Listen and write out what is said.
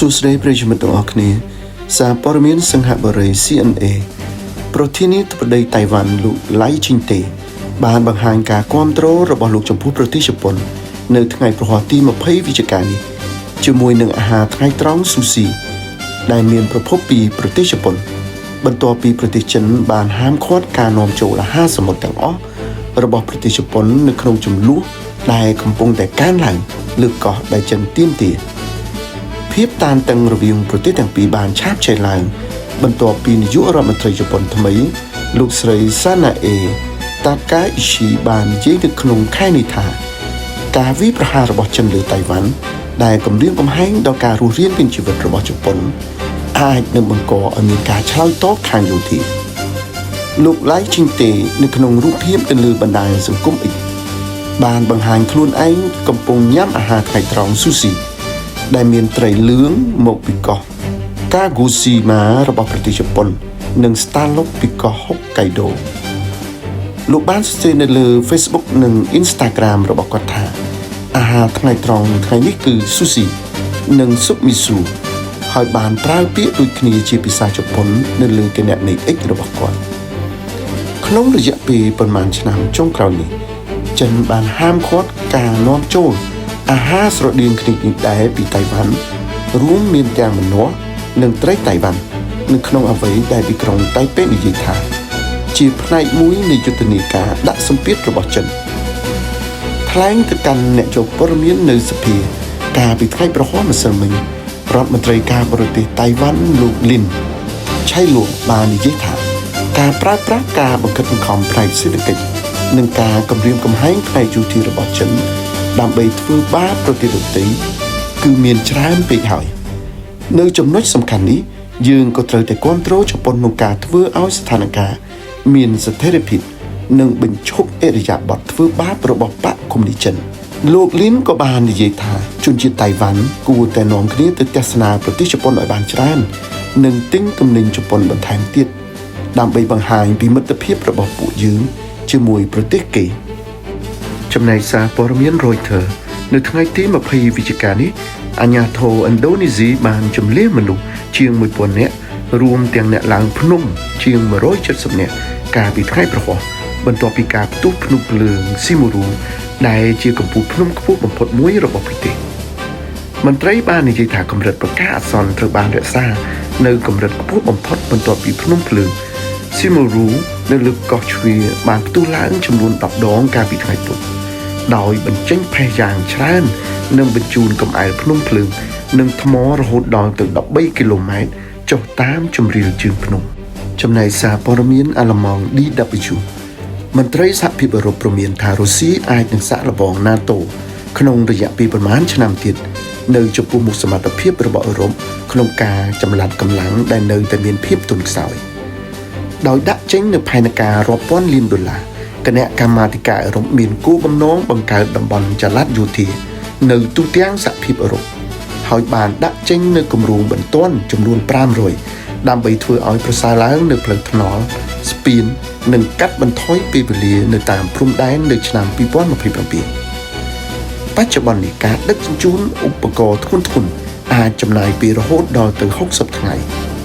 សួស្តីប្រិយមិត្តទាំងអស់គ្នាសារព័ត៌មានសិង្ហបុរី CNA ប្រធានាធិបតីតៃវ៉ាន់លោកឡៃជីងតេបានបង្ហាញការគាំទ្ររបស់លោកចំពោះប្រទេសជប៉ុននៅថ្ងៃព្រហស្បតិ៍ទី20វិច្ឆិកានេះជាមួយនឹងអាហារថ្ងៃត្រង់ស៊ូស៊ីដែលមានប្រភពពីប្រទេសជប៉ុនបន្ទាប់ពីប្រទេសចិនបានហាមឃាត់ការនាំចូលអាហារសមុទ្រទាំងអស់របស់ប្រទេសជប៉ុននៅក្នុងជម្លោះដែលកំពុងតែកើនឡើងលើកោះដែលចិនទាមទារ ភាពតានតឹងរវាងប្រទេសទាំងពីរបានឆាបឆេះឡើងបន្ទាប់ពីនាយករដ្ឋមន្ត្រីជប៉ុនថ្មីលោកស្រីសាណាអេតាកាអ៊ីស៊ីបាននិយាយនៅក្នុងខែនេះថាការវាយប្រហាររបស់ចិនលើតៃវ៉ាន់ដែលគំរាមកំហែងដល់ការរស់រានមានជីវិតរបស់ជប៉ុនអាចនឹងបង្កឲ្យមានការឆ្លើយតបខាងយោធាលោកឡៃជីងតេនៅក្នុងរូបភាពទៅលើបណ្ដាញសង្គម X បានបង្ហាញខ្លួនឯងកំពុងញ៉ាំអាហារថ្ងៃត្រង់ស៊ូស៊ីដែលមានត្រីលឿងមកពីកោះកាហ្គូស៊ីម៉ារបស់ប្រទេសជប៉ុន និងស្តាឡុកពីកោះហុកកៃដូលោកបានសរសេរនៅលើ Facebook និង Instagram របស់គាត់ថាអាហារថ្ងៃត្រង់ថ្ងៃនេះគឺស៊ូស៊ីនិងស៊ុបមីស៊ូហើយបានប្រើពាក្យដូចគ្នាជាភាសាជប៉ុននៅលើគណនី X របស់គាត់ក្នុងរយៈពេលប្រមាណឆ្នាំចុងក្រោយនេះចិនបានហាមឃាត់ការនាំចូលអាហារស្រដៀងគ្នានេះដែរពីតៃវ៉ាន់រួមមានទាំងម្នាស់និងត្រីតៃវ៉ាន់នៅក្នុងអ្វីដែលទីក្រុងតៃប៉េនិយាយថាជាផ្នែកមួយនៃយុទ្ធនាការដាក់សម្ពាធរបស់ចិនថ្លែងទៅកាន់អ្នកយកព័ត៌មាននៅសភាកាលពីថ្ងៃព្រហស្បតិ៍ម្សិលមិញរដ្ឋមន្ត្រីការបរទេសតៃវ៉ាន់លោកលីនឆៃលួបាននិយាយថាការប្រើប្រាស់ការបង្ខិតបង្ខំផ្នែកសេដ្ឋកិច្ចនិងការគំរាមកំហែងផ្នែកយោធារបស់ចិនដើម្បីធ្វើបាបប្រទេសដទៃគឺមានច្រើនពេកហើយនៅចំណុចសំខាន់នេះយើងក៏ត្រូវតែគ្រប់គ្រងជប៉ុនក្នុងការធ្វើឲ្យស្ថានភាពមានស្ថិរភាពនិងបញ្ឈប់ឥរិយាបថធ្វើបាបរបស់បក្សកុម្មុយនីសចិនលោកលីនក៏បាននិយាយថាជនជាតិតៃវ៉ាន់គួរតែនាំគ្នាទៅទស្សនាប្រទេសជប៉ុនឲ្យបានច្រើននិងទិញទំនិញជប៉ុនបន្ថែមទៀតដើម្បីបង្ហាញពីមិត្តភាពរបស់ពួកយើងជាមួយប្រទេសគេចំណែកសារព័ត៌មាន Reuters នៅថ្ងៃទី20វិច្ឆិកានេះអាជ្ញាធរឥណ្ឌូនេស៊ីបានជម្លៀសមនុស្សជាង1000នាក់រួមទាំងអ្នកឡើងភ្នំជាង170នាក់កាលពីថ្ងៃព្រហស្បតិ៍បន្ទាប់ពីការផ្ទុះភ្នំភ្លើងស៊ីមូរូដែលជាកំពូលភ្នំខ្ពស់បំផុតមួយរបស់ប្រទេសមន្ត្រីបាននិយាយថាកម្រិតប្រកាសអាសន្នត្រូវបានរក្សានៅកម្រិតខ្ពស់បំផុតបន្ទាប់ពីភ្នំភ្លើងស៊ីមូរូនៅលើកោះជ្វាបានផ្ទុះឡើងចំនួន10ដងកាលពីថ្ងៃពុធដោយបញ្ចេញផេះយ៉ាងច្រើននិងបញ្ជូនកម្អែលភ្នំភ្លើងនិងថ្មរហូតដល់ទៅ13គីឡូម៉ែត្រចុះតាមជម្រាលជើងភ្នំចំណែកសារព័ត៌មានអាល្លឺម៉ង់ DW មន្ត្រីសហភាពអឺរ៉ុបព្រមានថារុស្ស៊ីអាចនឹងសាកល្បង NATO ក្នុងរយៈពេលប្រមាណឆ្នាំទៀតនៅចំពោះមុខសមត្ថភាពរបស់អឺរ៉ុបក្នុងការចម្លាត់កម្លាំងដែលនៅតែមានភាពទន់ខ្សោយដោយដាក់ចេញនូវផែនការរាប់ពាន់លានដុល្លារគណៈកម្មាធិការអឺរ៉ុបមានគោលបំណងបង្កើតតំបន់ចល័តយោធានៅទូទាំងសហភាពអឺរ៉ុបហើយបានដាក់ចេញនូវគម្រោងបន្ទាន់ចំនួន500ដើម្បីធ្វើឲ្យប្រសើរឡើងនៅផ្លូវថ្នល់ស្ពាននិងកាត់បន្ថយពេលវេលានៅតាមព្រំដែននៅឆ្នាំ2027បច្ចុប្បន្ននេះការដឹកជញ្ជូនឧបករណ៍ធ្ងន់ៗអាចចំណាយពេលរហូតដល់ទៅ60ថ្ងៃ។